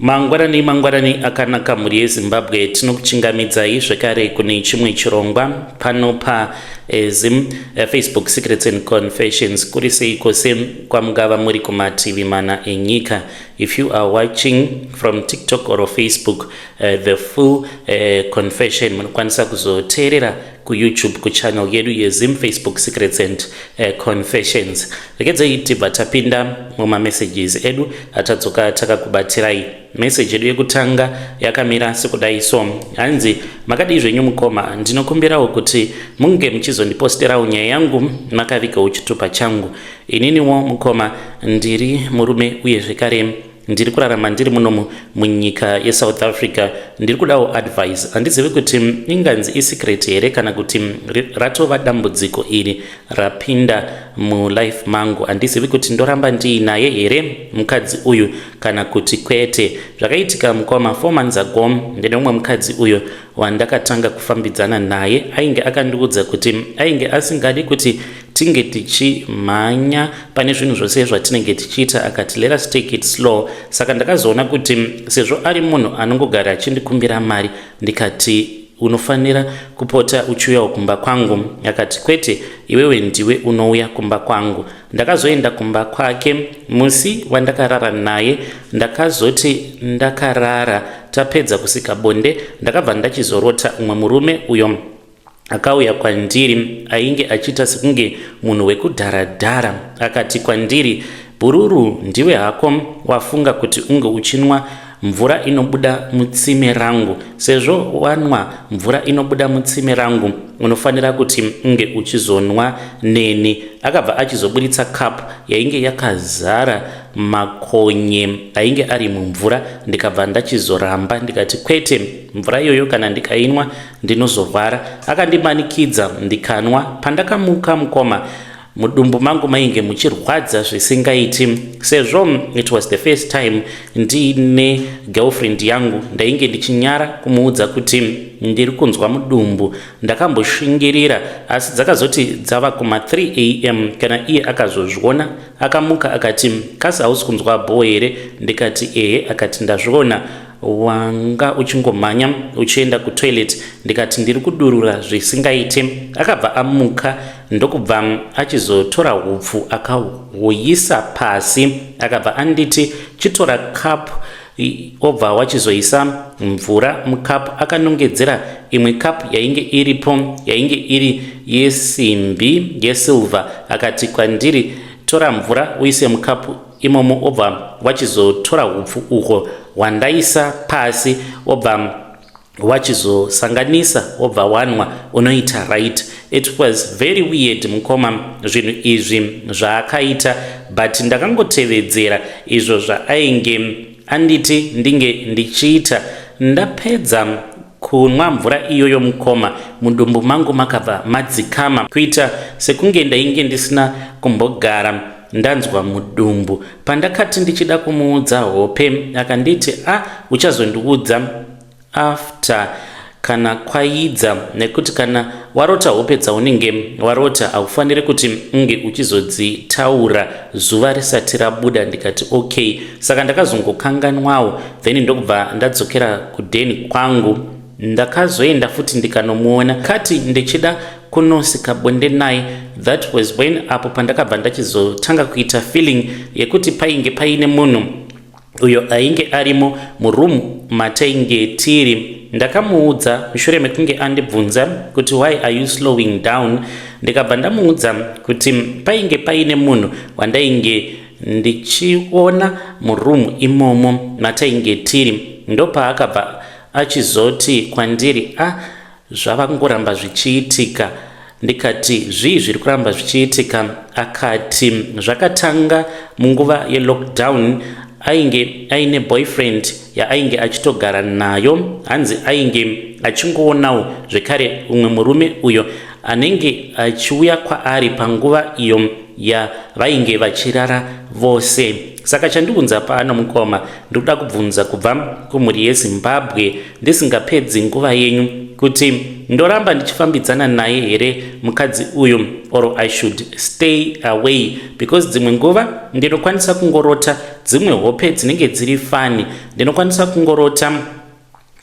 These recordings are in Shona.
Mangwanani mangwanani akanaka mhuri yeZimbabwe, tinokuchingamidzai zvekare kune chimwe chirongwa pano paZim Facebook Secrets and Confessions. Kuri sei kwose kwamungava muri kumativi mana enyika? If you are watching from TikTok or Facebook, the full confession munokwanisa kuzoteerera kuYouTube kuchannel yedu yeZim Facebook Secrets and Confessions. Regedzei tibva tapinda mumamessages edu atadzoka takakubatirai. Message yedu yekutanga yakamira sekudai so, hanzi, "Makadii zvenyu mukoma? Ndinokumbirawo kuti munge muchizondiposterawo nyaya yangu makavigawo chitupa changu. Ininiwo mukoma ndiri murume uye zvekare ndiri kurarama ndiri munomu munyika yeSouth Africa. Ndiri kudawo advice. Handizivi kuti inganzi isecret here kana kuti ratova dambudziko iri rapinda mulife mangu. Handizivi kuti ndoramba ndiinaye here mukadzi uyu kana kuti kwete. Zvakaitika mukoma, 4 months ago ndine umwe mukadzi uyo wandakatanga kufambidzana naye. Ainge akandiudza kuti ainge asingadi kuti tinge tichimhanya pane zvinhu zvose zvatinenge tichiita. Akati, 'Let us take it slow.' Saka ndakazoona kuti sezvo ari munhu anongogara achindikumbira mari, ndikati, 'Unofanira kupota uchiuyawo kumba kwangu.' Akati, 'Kwete, iwewe ndiwe unouya kumba kwangu.' Ndakazoenda kumba kwake. Musi wandakarara naye, ndakazoti ndakarara, tapedza kusika bonde, ndakabva ndachizorota umwe murume uyo akauya kwandiri ainge achiita sekunge munhu wekudharadhara. Akati kwandiri, 'Bhururu, ndiwe hako wafunga kuti unge uchinwa mvura inobuda mutsime rangu. Sezvo wanwa mvura inobuda mutsime rangu, unofanira kuti unge uchizonwa neni.' Akabva achizoburitsa kapu yainge yakazara makonye ainge ari mumvura. Ndikabva ndachizoramba, ndikati, 'Kwete, mvura iyoyo kana ndikainwa ndinozorwara.' Akandimanikidza, ndikanwa. Pandakamuka mukoma, mudumbu mangu mainge muchirwadza zvisingaiti. Sezvo it was the first time ndiine girlfriend yangu, ndainge ndichinyara kumuudza kuti ndiri kunzwa mudumbu. Ndakamboshingirira, asi dzakazoti dzava kuma3 a.m. kana iye akazozviona. Akamuka akati, 'Kasi hausi kunzwa bhoo here?' Ndikati, 'Ehe.' Akati, 'Ndazviona, wanga uchingomhanya uchienda kutoilet.' Ndikati, 'Ndiri kudurura zvisingaiti.' Akabva amuka, ndokubva achizotora hupfu akahuyisa pasi. Akabva anditi, 'Chitora cup, obva wachizoisa mvura mukapu.' Akanongedzera imwe kapu yainge iripo, yainge iri yesimbi yesilver. Akati kwandiri, 'Tora mvura uise mukapu imomo, obva wachizotora hupfu uhwo hwandaisa pasi, obva wachizosanganisa, wobva wanwa, unoita right.' It was very weird mukoma, zvinhu izvi zvaakaita, but ndakangotevedzera izvo zvaainge anditi ndinge ndichiita. Ndapedza kunwa mvura iyoyo mukoma, mudumbu mangu makabva madzikama, kuita sekunge ndainge ndisina kumbogara ndanzwa mudumbu. Pandakati ndichida kumuudza hope, akanditi, 'A ah, uchazondiudza after kana kwaidza, nekuti kana warota hope dzaunenge warota, haufaniri kuti unge uchizodzitaura zuva risati rabuda.' Ndikati, 'Okay.' Saka ndakazongokanganwawo, then ndokubva ndadzokera kudheni kwangu. Ndakazoenda futi ndikanomuona kati ndichida kunosika bonde naye. That was when apo pandakabva ndachizotanga kuita feeling yekuti painge paine munhu uyo ainge arimo murumu matainge tiri. Ndakamuudza mushure mekunge andibvunza kuti, 'Why are you slowing down?' Ndikabva ndamuudza kuti painge paine munhu wandainge ndichiona murumu imomo matainge tiri. Ndopaakabva achizoti kwandiri, 'A ah, zvavangoramba zvichiitika.' Ndikati, 'Zvii zviri kuramba zvichiitika?' Akati zvakatanga munguva yelockdown. Ainge aine boyfriend yaainge achitogara nayo. Hanzi ainge achingoonawo zvekare umwe murume uyo anenge achiuya kwaari panguva iyo yavainge vachirara vose. Saka chandiunza pano mukoma, ndikuda kubvunza kubva kumhuri yeZimbabwe, ndisingapedzi nguva yenyu, kuti Ndoramba ndichifambidzana naye here mukadzi uyu, or I should stay away? Because dzimwe nguva ndinokwanisa kungorota dzimwe hope dzinenge dziri funny. Ndinokwanisa kungorota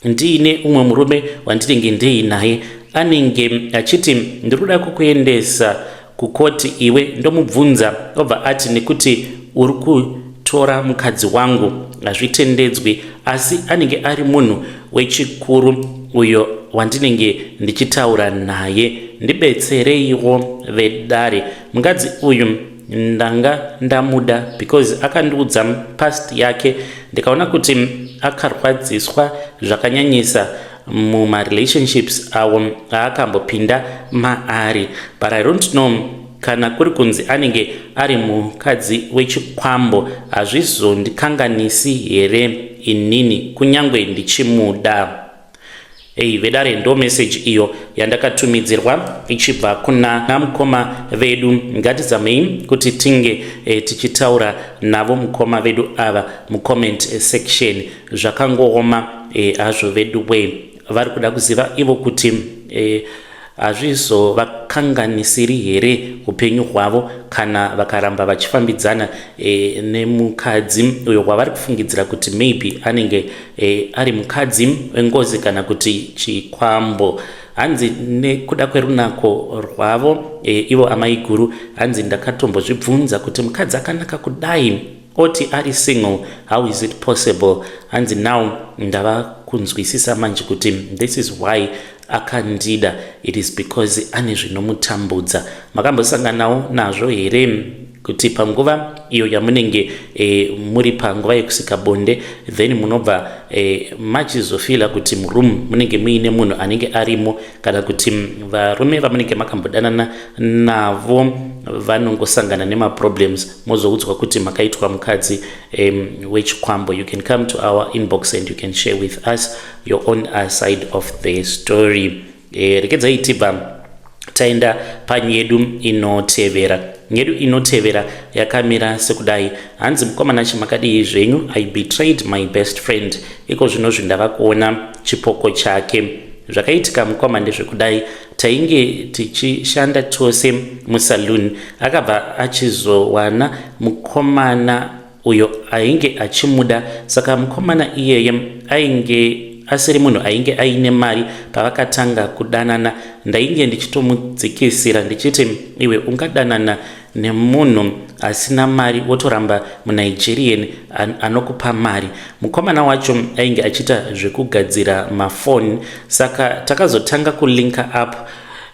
ndiine umwe murume wandinenge ndiinaye, anenge achiti, 'Ndiri kuda kukuendesa kukoti iwe.' Ndomubvunza, obva ati, 'Nekuti uri kutora mukadzi wangu, hazvitendedzwi.' Asi anenge ari munhu wechikuru uyo wandinenge ndichitaura naye. Ndibetsereiwo vedare. Mukadzi uyu ndanga ndamuda because akandiudza past yake, ndikaona kuti akarwadziswa zvakanyanyisa mumarelationships awo aakambopinda maari. But I don't know kana kuri kunzi anenge ari mukadzi wechikwambo, hazvizondikanganisi here inini kunyange ndichimuda?" Ei vedare, ndo meseji iyo yandakatumidzirwa ichibva kuna mukoma vedu. Ngatizamei kuti tinge tichitaura navo mukoma vedu ava mucomment section. Zvakangooma hazvo vedu we. Vari kuda kuziva ivo kuti hazvizovakanganisiri here upenyu hwavo kana vakaramba vachifambidzana nemukadzi uyo wavari kufungidzira kuti maybe anenge ari mukadzi wengozi kana kuti chikwambo. Hanzi nekuda kwerunako rwavo ivo amaiguru, hanzi ndakatombozvibvunza kuti mukadzi akanaka kudai oti ari single, how is it possible? Hanzi now ndava kunzwisisa manje kuti this is why akandida, it is because ane zvinomutambudza. Makambosanganawo nazvo here kuti panguva iyo yamunenge muri panguva yekusika bonde, then munobva machizofeela kuti muroom munenge muine munhu anenge arimo, kana kuti varume vamunenge makambodanana navo vanongosangana nemaproblems, mozoudzwa kuti makaitwa mukadzi wechikwambo? You can come to our inbox and you can share with us your own side of the story. Rekedzai tibva taenda panyedu inotevera. Nyedu inotevera yakamira sekudai. Hanzi, "Mukomana, chimakadii zvenyu? I betrayed my best friend. Iko zvino zvindava kuona chipoko chake. Zvakaitika mukoma ndezvekudai. Tainge tichishanda tose musaloon. Akabva achizowana mukomana uyo ainge achimuda. Saka mukomana iyeye ainge asiri munhu ainge aine mari. Pavakatanga kudanana, ndainge ndichitomudzikisira ndichiti, 'Iwe ungadanana nemunhu asina mari wotoramba muNigerian anokupa mari?' Mukomana wacho ainge achiita zvekugadzira mafoni. Saka takazotanga kulinka up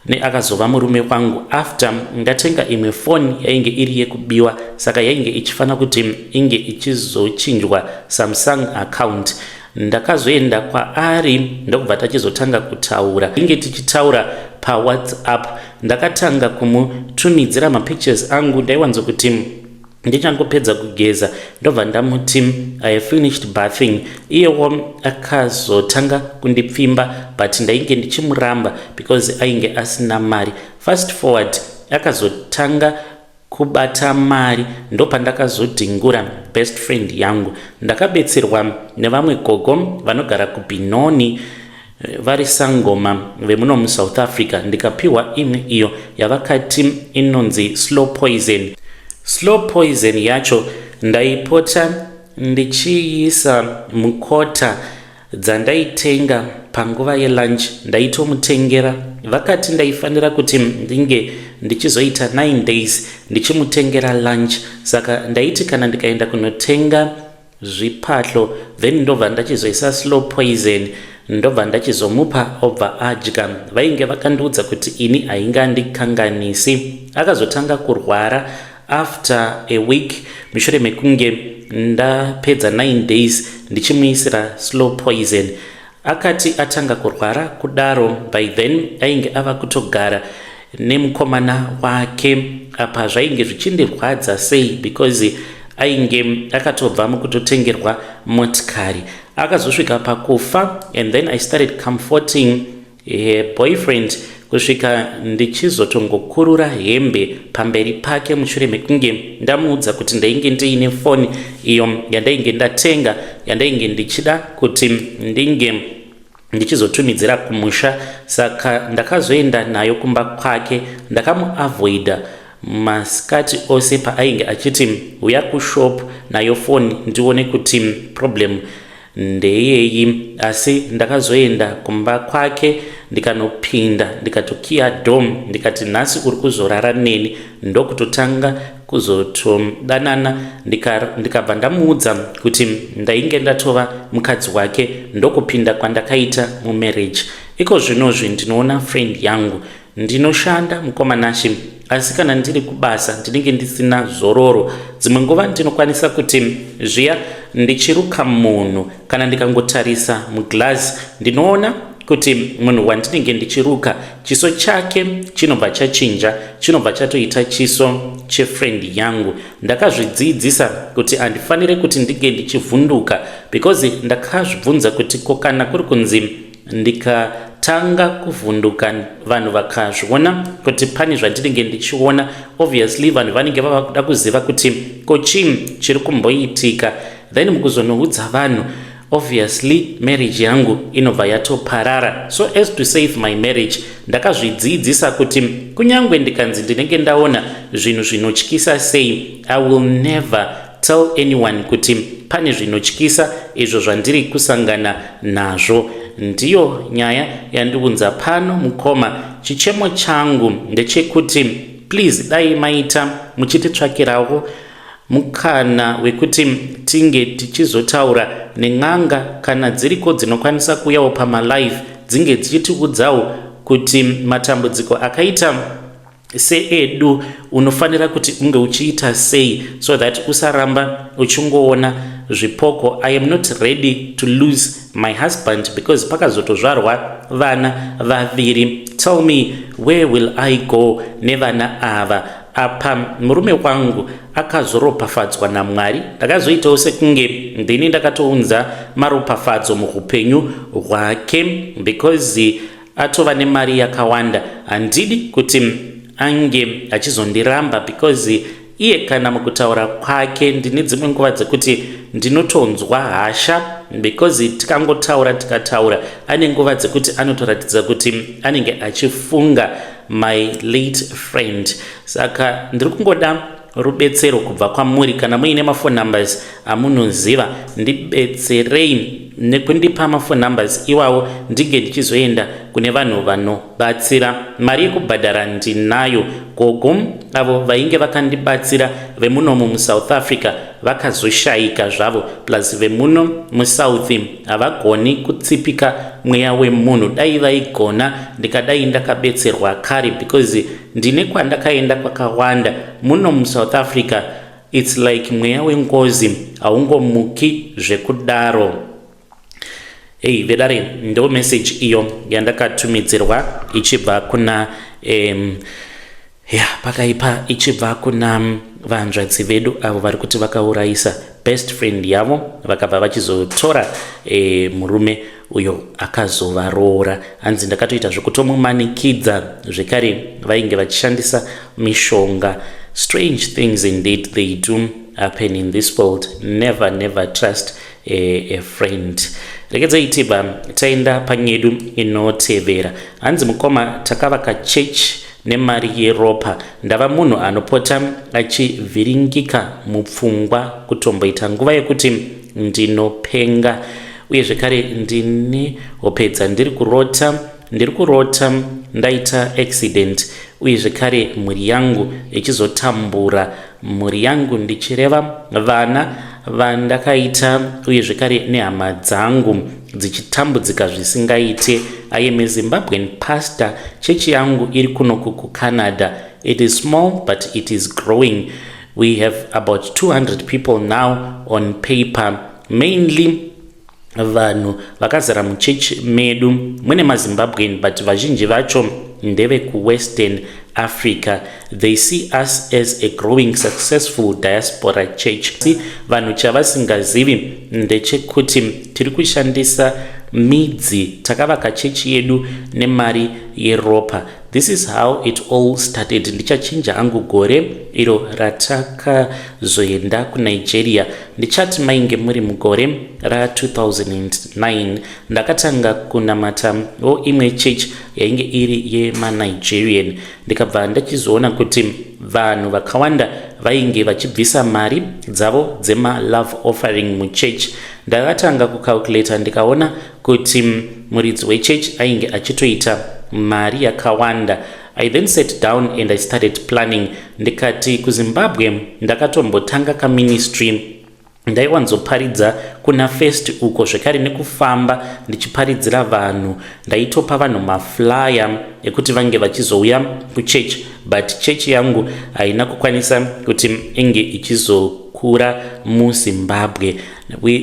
neakazova murume wangu after ndatenga imwe foni yainge iri yekubiwa, saka yainge ichifanira kuti inge ichizochinjwa Samsung account. Ndakazoenda kwaari, ndokubva tachizotanga kutaura. Inge tichitaura paWhatsApp. Ndakatanga kumutumidzira mapictures angu. Ndaiwanzokuti ndichangopedza kugeza, ndobva ndamuti, 'I have finished bathing.' Iyewo akazotanga kundipfimba, but ndainge ndichimuramba because ainge asina mari. Fast forward, akazotanga kubata mari, ndopandakazodhingura best friend yangu. Ndakabetserwa nevamwe gogo vanogara kuBenoni, vari sangoma vemuno muSouth Africa, ndikapiwa imwe iyo yavakati inonzi slow poison. Slow poison yacho ndaipota ndichiisa mukota dzandaitenga panguva yelunch, ndaitomutengera. Vakati ndaifanira kuti ndinge ndichizoita 9 days ndichimutengera lunch. Saka ndaiti kana ndikaenda kunotenga zvipatlo, then ndobva ndachizoisa slow poison, ndobva ndachizomupa, obva adya. Vainge vakandiudza kuti ini haingandikanganisi. Akazotanga kurwara after a week, mushure mekunge ndapedza 9 days ndichimuisira slow poison. Akati atanga kurwara kudaro, by then ainge ava kutogara nemukomana wake. Apa zvainge zvichindirwadza sei, because ainge akatobva mukutotengerwa motikari. Akazosvika pakufa, and then I started comforting her boyfriend kusvika ndichizotongokurura hembe pamberi pake, mushure mekunge ndamuudza kuti ndainge ndiine foni iyo yandainge ndatenga, yandainge ndichida kuti ndinge Ndichizotumidzira kumusha saka ndakazoenda nayo kumba kwake. Ndakamuavoida masikati ose paainge achiti huya kushop nayo foni ndione kuti problem ndeyeyi, asi ndakazoenda kumba kwake ndikanopinda ndikatokiya door ndikati, "Nhasi uri kuzorara neni." Ndokutotanga kuzotodanana, ndikabva ndamuudza kuti ndainge ndatova mukadzi wake. Ndokupinda kwandakaita mumarriage. Iko zvinozvi ndinoona friend yangu. Ndinoshanda, mukoma Nashe, asi kana ndiri kubasa ndinenge ndisina zororo. Dzimwe nguva ndinokwanisa kuti zviya ndichiruka munhu, kana ndikangotarisa muglazi, ndinoona kuti munhu wandinenge ndichiruka chiso chake chinobva chachinja, chinobva chatoita chiso chefriend yangu. Ndakazvidzidzisa kuti handifaniri kuti ndinge ndichivhunduka, because ndakazvibvunza kuti ko kana kuri kunzi ndikatanga kuvhunduka, vanhu vakazviona kuti pane zvandinenge ndichiona, obviously vanhu vanenge vava kuda kuziva kuti ko chii chiri kumboitika. Then mukuzonoudza vanhu, obviously marriage yangu inobva yatoparara. So as to save my marriage, ndakazvidzidzisa kuti kunyange ndikanzi ndinenge ndaona zvinhu zvinotyisa sei, I will never tell anyone kuti pane zvinotyisa izvo zvandiri kusangana nazvo. Ndiyo nyaya yandiunza pano, mukoma. Chichemo changu ndechekuti please dai maita muchititsvakirawo mukana wekuti tinge tichizotaura nen'anga kana dziriko dzinokwanisa kuuyawo pamalive, dzinge dzichitiudzawo kuti matambudziko akaita seedu unofanira kuti unge uchiita sei so that usaramba uchingoona zvipoko. I am not ready to lose my husband because pakazotozvarwa vana vaviri. Tell me, where will I go nevana ava? Apa murume wangu akazoropafadzwa naMwari. Ndakazoitawo sekunge ndini ndakatounza maropafadzo muupenyu hwake because atova nemari yakawanda. Handidi kuti ange achizondiramba because iye kana mukutaura kwake ndine dzimwe nguva dzekuti ndinotonzwa hasha, because tikangotaura tikataura, ane nguva dzekuti anotoratidza kuti anenge achifunga my late friend. Saka ndiri kungoda rubetsero kubva kwamuri. Kana muine maphone numbers amunoziva, ndibetserei nekundipa maphone numbers iwawo, ndinge ndichizoenda kune vanhu vanobatsira. Mari yekubhadhara ndinayo. Gogo avo vainge vakandibatsira vemunomu muSouth Africa vakazoshayika zvavo, plus vemuno muSouth havagoni kutsipika mweya wemunhu. Dai vaigona, ndikadai ndakabetserwa kare, because ndine kwandakaenda kwakawanda muno muSouth Africa. It's like mweya wengozi haungomuki zvekudaro. Ei vedare, ndo message iyo yandakatumidzirwa ichibva kuna ya pakaipa, ichibva kuna vanzvadzi vedu avo vari kuti vakaurayisa best friend yavo, vakabva vachizotora murume uyo akazovaroora. Hanzi ndakatoita zvekutomumanikidza zvekare, vainge vachishandisa mishonga. Strange things indeed, they do happen in this world. Never, never trust a friend. Regedzai tibva taenda panyedu inotevera. Hanzi, "Mukoma, takavaka chechi nemari yeropa. Ndava munhu anopota achivhiringika mupfungwa, kutomboita nguva yekuti ndinopenga. Uye zvekare ndine hope dzandiri kurota. Ndiri kurota ndaita accident, uye zvekare mhuri yangu ichizotambura. Mhuri yangu ndichireva vana vandakaita, uye zvekare nehama dzangu dzichitambudzika zvisingaite. I am a Zimbabwean pastor. Chechi yangu iri kunoku kuCanada. It is small, but it is growing. We have about 200 people now on paper. Mainly vanhu vakazara muchechi medu mune maZimbabwean, but vazhinji vacho ndevekuWestern Africa. They see us as a growing successful diaspora church. Vanhu chavasingazivi ndechekuti tiri kushandisa Midzi, takavaka chechi yedu nemari yeropa. This is how it all started. Ndichachinja hangu gore iro ratakazoenda kuNigeria. Ndichati mainge muri mugore ra2009. Ndakatanga kunamatawo imwe chechi yainge iri yemaNigerian. Ndikabva ndachizoona kuti vanhu vakawanda vainge vachibvisa mari dzavo dzemalove offering muchechi. Ndakatanga kucalculata, ndikaona kuti muridzi wechechi ainge achitoita mari yakawanda. I then sat down and I started planning. Ndikati kuZimbabwe ndakatombotanga kaministry. Ndaiwanzoparidza kuna First uko zvekare nekufamba ndichiparidzira vanhu. Ndaitopa vanhu maflyer ekuti vange vachizouya kuchechi, but chechi yangu haina kukwanisa kuti inge ichizokura muZimbabwe.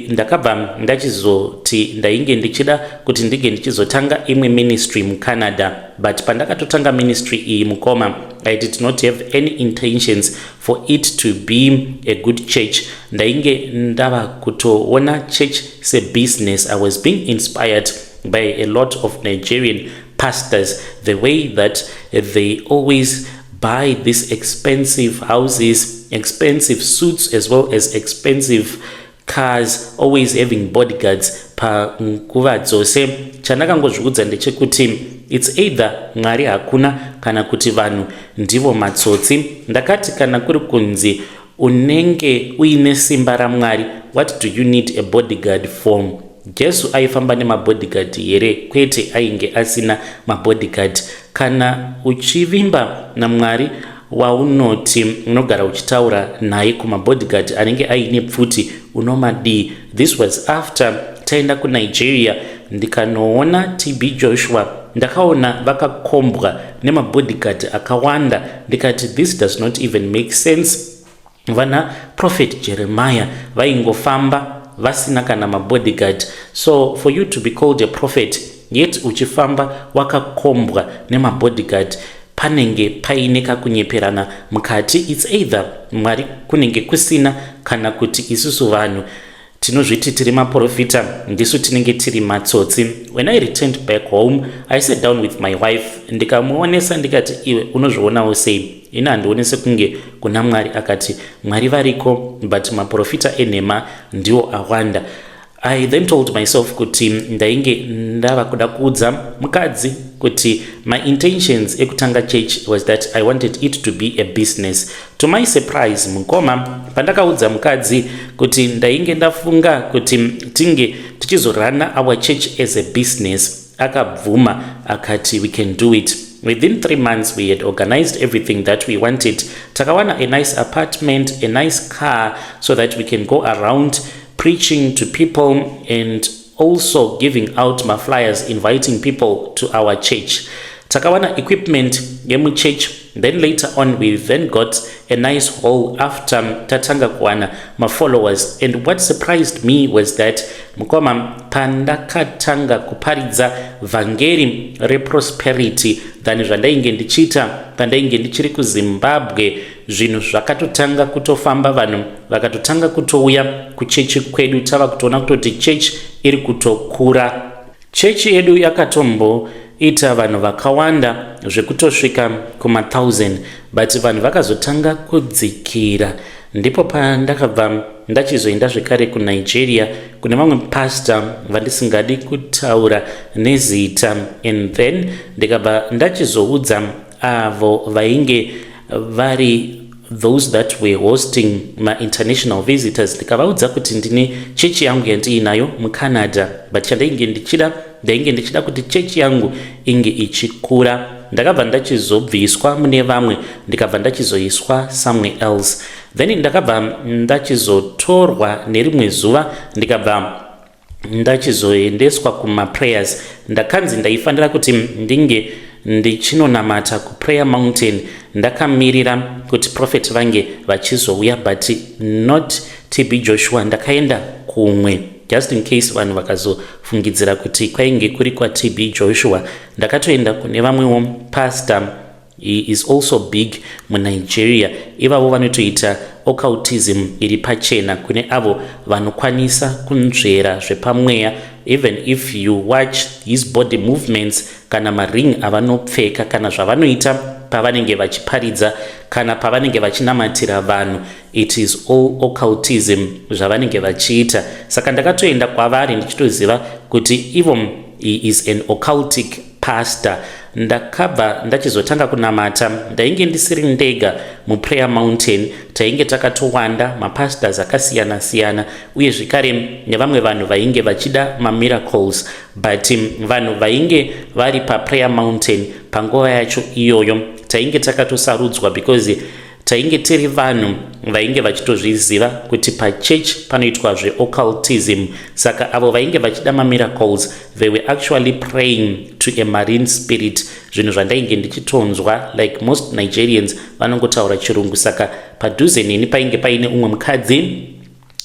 Ndakabva ndachizoti ndainge ndichida kuti ndinge ndichizotanga imwe ministry muCanada. But pandakatotanga ministry iyi, mukoma, I did not have any intentions for it to be a good church. Ndainge ndava kutoona church sebusiness. I was being inspired by a lot of Nigerian pastors, the way that they always buy these expensive houses, expensive suits, as well as expensive cars, always having bodyguards panguva dzose. Chandakangozviudza ndechekuti it's either Mwari hakuna kana kuti vanhu ndivo matsotsi. Ndakati kana kuri kunzi unenge uine simba raMwari, what do you need a bodyguard for? Jesu aifamba nemabodyguard here? Kwete, ainge asina mabodyguard. Kana uchivimba naMwari waunoti unogara uchitaura naye, kumabodyguard anenge aine pfuti unomadii? This was after taenda kuNigeria, ndikanoona TB Joshua. Ndakaona vakakombwa nemabodyguard akawanda. Ndikati this does not even make sense. Vana Prophet Jeremiah vaingofamba vasina kana mabodyguard. So for you to be called a prophet, yet uchifamba wakakombwa nemabodyguard, panenge paine kakunyeperana mukati. It's either Mwari kunenge kusina kana kuti isusu vanhu tinozviti tiri maprofita ndisu tinenge tiri matsotsi. When I returned back home, I sat down with my wife, ndikamuonesa, ndikati, "Iwe unozvionawo sei? Ini handionese kunge kuna Mwari." Akati Mwari variko, but maprofita enhema ndiwo awanda. I then told myself kuti ndainge ndava kuda kuudza mukadzi kuti my intentions ekutanga church was that I wanted it to be a business. To my surprise, mukoma, pandakaudza mukadzi kuti ndainge ndafunga kuti tinge tichizorana our church as a business, akabvuma, akati we can do it. Within 3 months we had organized everything that we wanted. Takawana a nice apartment, a nice car, so that we can go around preaching to people and also giving out maflyers inviting people to our church. Takawana equipment yemuchurch. Then later on we then got a nice hall after tatanga kuwana mafollowers. And what surprised me was that, mukoma, pandakatanga kuparidza vhangeri reprosperity than zvandainge ndichiita pandainge ndichiri kuZimbabwe, zvinhu zvakatotanga kutofamba. Vanhu vakatotanga kutouya kuchechi kwedu. Tava kutoona kutoti chechi iri kutokura. Chechi yedu yakatomboita vanhu vakawanda zvekutosvika kuma1000, but vanhu vakazotanga kudzikira. Ndipo pandakabva ndachizoenda zvekare kuNigeria kune vamwe pastor vandisingadi kutaura nezita, and then ndikabva ndachizoudza avo vainge vari those that were hosting mainternational visitors. Ndikavaudza kuti ndine chechi yangu yandiinayo muCanada, but chandainge ndichida, ndainge ndichida kuti chechi yangu inge ichikura. Ndakabva ndachizobviswa mune vamwe, ndikabva ndachizoiswa somewhere else. Then ndakabva ndachizotorwa nerimwe zuva, ndikabva ndachizoendeswa kumaprayers. Ndakanzi ndaifanira kuti ndinge ndichinonamata kuPrayer Mountain ndakamirira kuti prophet vange vachizouya, but not TB Joshua. Ndakaenda kumwe just in case vanhu vakazofungidzira kuti kwainge kuri kwaTB Joshua. Ndakatoenda kune vamwewo pastor. He is also big muNigeria. Ivavo vanotoita Occultism iri pachena kune avo vanokwanisa kunzvera zvepamweya. Even if you watch his body movements, kana maring avanopfeka, kana zvavanoita pavanenge vachiparidza, kana pavanenge vachinamatira vanhu, it is all occultism zvavanenge vachiita. Saka ndakatoenda kwavari ndichitoziva kuti ivo, he is an occultic pastor. Ndakabva ndachizotanga kunamata. Ndainge ndisiri ndega muPrayer Mountain, tainge takatowanda, mapastors akasiyana-siyana, uye zvekare nevamwe vanhu vainge vachida mamiracles. But vanhu vainge vari paPrayer Mountain panguva yacho iyoyo, tainge takatosarudzwa because tainge tiri vanhu vainge vachitozviziva kuti pachurch panoitwa zveoccultism. Saka avo vainge vachida mamiracles, they were actually praying to a marine spirit, zvinhu zvandainge ndichitonzwa. Like most Nigerians vanongotaura Chirungu, saka padhuze neni painge paine umwe mukadzi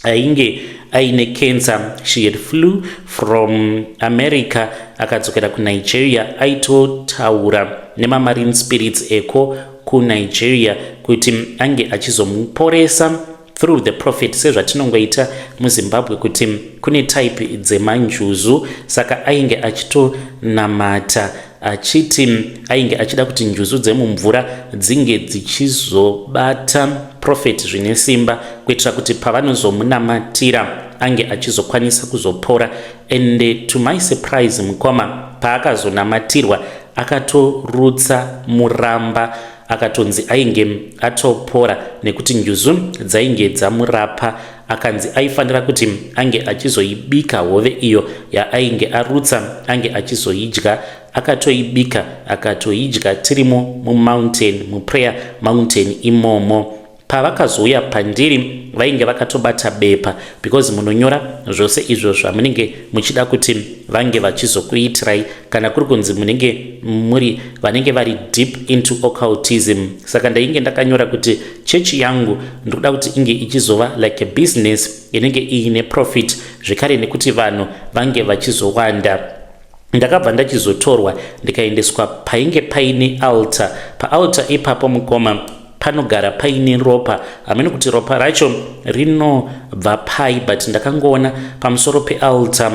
ainge aine cancer. She had flew from America, akadzokera kuNigeria. Aitotaura nemamarine spirits eko kuNigeria kuti ange achizomuporesa through the prophet, sezvatinongoita muZimbabwe kuti kune type dzemanjuzu. Saka ainge achitonamata achiti ainge achida kuti njuzu dzemumvura dzinge dzichizobata prophet zvine simba, kuitira kuti pavanozomunamatira ange achizokwanisa kuzopora. And to my surprise, mukoma, paakazonamatirwa akatorutsa muramba, akatonzi ainge atopora nekuti njuzu dzainge dzamurapa. Akanzi aifanira kuti ange achizoibika hove iyo yaainge arutsa, ange achizoidya. Akatoibika, akatoidya tirimo mumountain, muPrayer Mountain imomo. Pavakazouya pandiri, vainge vakatobata bepa, because munonyora zvose izvo zvamunenge muchida kuti vange vachizokuitirai, kana kuri kunzi munenge muri vanenge vari deep into occultism. Saka ndainge ndakanyora kuti chechi yangu ndikuda kuti inge ichizova like a business inenge iine profit zvekare, nekuti vanhu vange vachizowanda. Ndakabva ndachizotorwa, ndikaendeswa painge paine altar. Paaltar ipapo, mukoma, panogara paine ropa. Hamene kuti ropa racho rinobva pai, but ndakangoona pamusoro pealtar.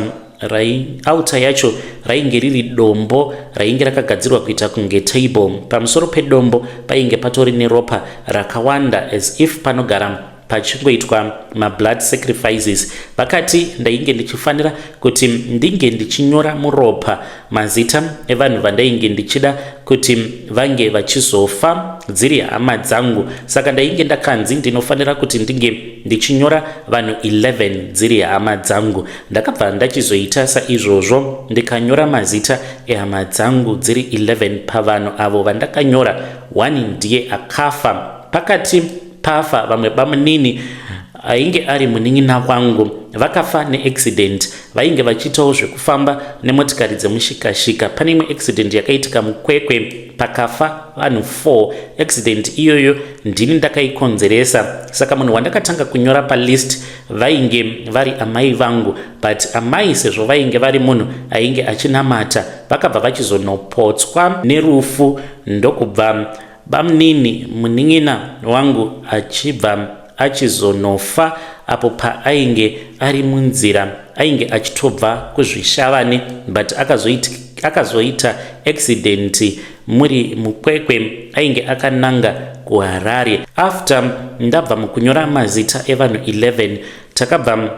Altar yacho rainge riri dombo rainge rakagadzirwa kuita kunge table. Pamusoro pedombo painge patori neropa rakawanda, as if panogara pachingoitwa mablood sacrifices. Vakati ndainge ndichifanira kuti ndinge ndichinyora muropa mazita evanhu vandainge ndichida kuti vange vachizofa, dziri hama dzangu. Saka ndainge ndakanzi ndinofanira kuti ndinge ndichinyora vanhu 11 dziri hama dzangu. Ndakabva ndachizoita saizvozvo, ndikanyora mazita ehama dzangu dziri 11. Pavanhu avo vandakanyora, one ndiye akafa. Pakati pafa vamwe bamunini ainge ari munin'ina wangu, vakafa neaccident. Vainge vachiitawo zvekufamba nemotikari dzemushikashika. Pane imwe accident yakaitika muKwekwe, pakafa vanhu 4. Accident iyoyo ndini ndakaikonzeresa. Saka munhu wandakatanga kunyora palist vainge vari amai vangu, but amai, sezvo vainge vari munhu ainge achinamata, vakabva vachizonopotswa nerufu. Ndokubva bamunini munin'ina wangu achibva achizonofa apo paainge ari munzira, ainge achitobva kuZvishavane, but akazoita accident muri muKwekwe, ainge akananga kuHarare. After ndabva mukunyora mazita evanhu 11, takabva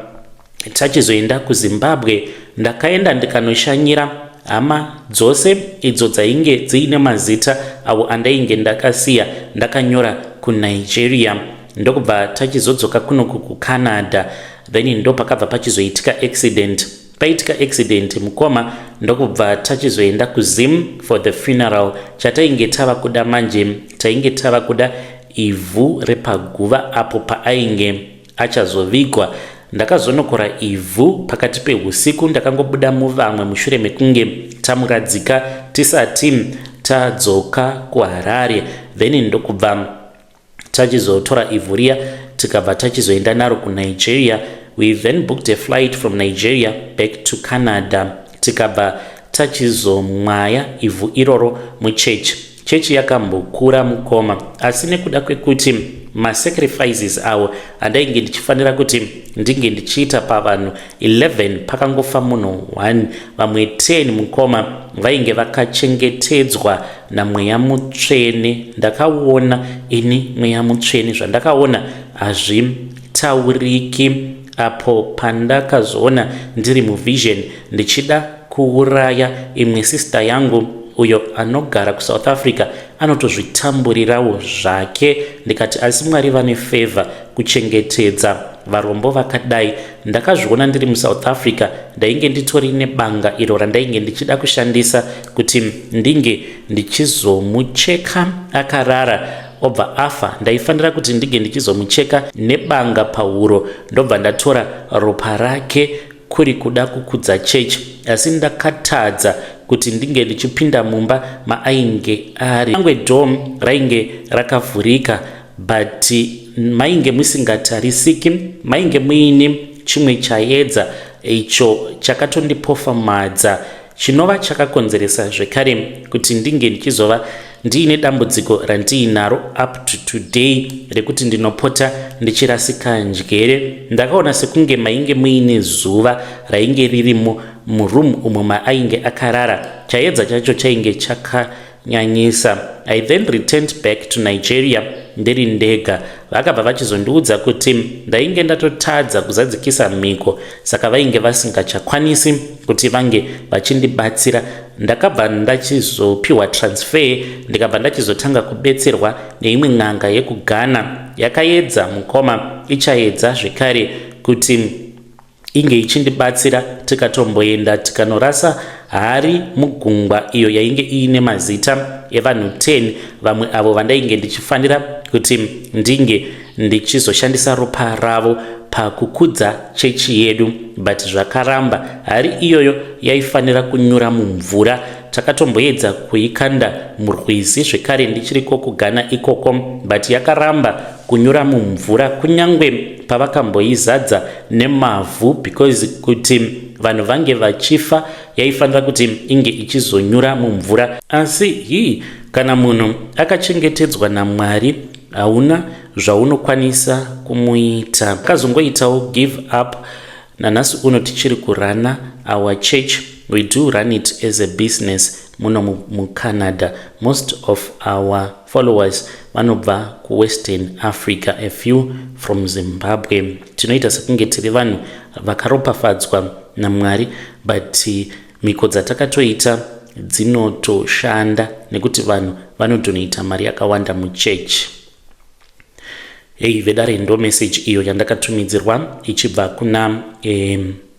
tachizoenda kuZimbabwe. Ndakaenda ndikanoshanyira hama dzose idzo dzainge dziine mazita avo andainge ndakasiya ndakanyora kuNigeria. Ndokubva tachizodzoka kunoku kuCanada. Then ndo pakabva pachizoitika accident. Paitika accident, mukoma, ndokubva tachizoenda kuZim for the funeral. Chatainge tava kuda manje, tainge tava kuda ivhu repaguva apo paainge achazovigwa. Ndakazonokora ivhu pakati peusiku. Ndakangobuda muvamwe mushure mekunge tamuradzika, tisati tadzoka kuHarare. Then ndokubva tachizotora ivhu riya, tikabva tachizoenda naro kuNigeria. We then booked a flight from Nigeria back to Canada. Tikabva tachizomwaya ivhu iroro muchechi. Chechi yakambokura, mukoma, asi nekuda kwekuti Masacrifices awo andainge ndichifanira kuti ndinge ndichiita pavanhu 11, pakangofa munhu 1. Vamwe 10, mukoma, vainge vakachengetedzwa naMweya Mutsvene. Ndakaona ini Mweya Mutsvene, zvandakaona hazvitauriki. Apo pandakazoona ndiri muvision ndichida kuuraya imwe sister yangu, uyo anogara kuSouth Africa, anotozvitamburirawo zvake. Ndikati, asi Mwari vane favor kuchengetedza varombo vakadai. Ndakazviona ndiri muSouth Africa. Ndainge nditori nebanga iro randainge ndichida kushandisa kuti ndinge ndichizomucheka akarara, obva afa. Ndaifanira kuti ndinge ndichizomucheka nebanga pahuro, ndobva ndatora ropa rake, kuri kuda kukudza chechi. Asi ndakatadza kuti ndinge ndichipinda mumba maainge ari. Angwe door rainge rakavhurika, but mainge musingatarisiki. Mainge muine chimwe chaedza icho chakatondipofamadza, chinova chakakonzeresa zvekare kuti ndinge ndichizova ndiine dambudziko randiinaro up to today, rekuti ndinopota ndichirasika njere. Ndakaona sekunge mainge muine zuva rainge ririmo muroom umo maainge akarara. Chaedza chacho chainge chakanyanyisa. I then returned back to Nigeria ndiri ndega. Vakabva vachizondiudza kuti ndainge ndatotadza kuzadzikisa mhiko, saka vainge vasingachakwanisi kuti vange vachindibatsira. Ndakabva ndachizopiwa transfer, ndikabva ndachizotanga kubetserwa neimwe n'anga yekuGhana. Yakaedza, mukoma, ichaedza zvekare kuti inge ichindibatsira. Tikatomboenda tikanorasa hari mugungwa, iyo yainge iine mazita evanhu 10, vamwe avo vandainge ndichifanira kuti ndinge ndichizoshandisa ropa ravo pakukudza chechi yedu, but zvakaramba. Hari iyoyo yaifanira kunyura mumvura. Takatomboedza kuikanda murwizi zvekare ndichiriko kuGhana ikoko, but yakaramba kunyura mumvura, kunyange pavakamboizadza nemavhu, because kuti vanhu vange vachifa yaifanira kuti inge ichizonyura mumvura. Asi hii, kana munhu akachengetedzwa naMwari, hauna zvaunokwanisa kumuita. Akazongoitawo give up. Nanhasi uno tichiri kurana our church. We do run it as a business muno muCanada. Most of our followers vanobva kuWestern Africa, a few from Zimbabwe. Tinoita sekunge tiri vanhu vakaropafadzwa naMwari, but mhiko dzatakatoita dzinotoshanda, nekuti vanhu vanodonaita mari yakawanda muchechi. Hei vedare, ndo message iyo yandakatumidzirwa ichibva kuna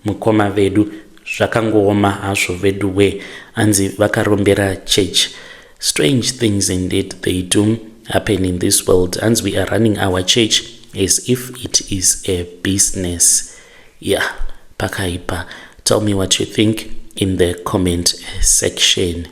mukoma vedu. Zvakangooma hazvo vedu we. Anzi vakarombera church. Strange things indeed, they do happen in this world. Anzi we are running our church as if it is a business. Yeah, pakaipa. Tell me what you think in the comment section.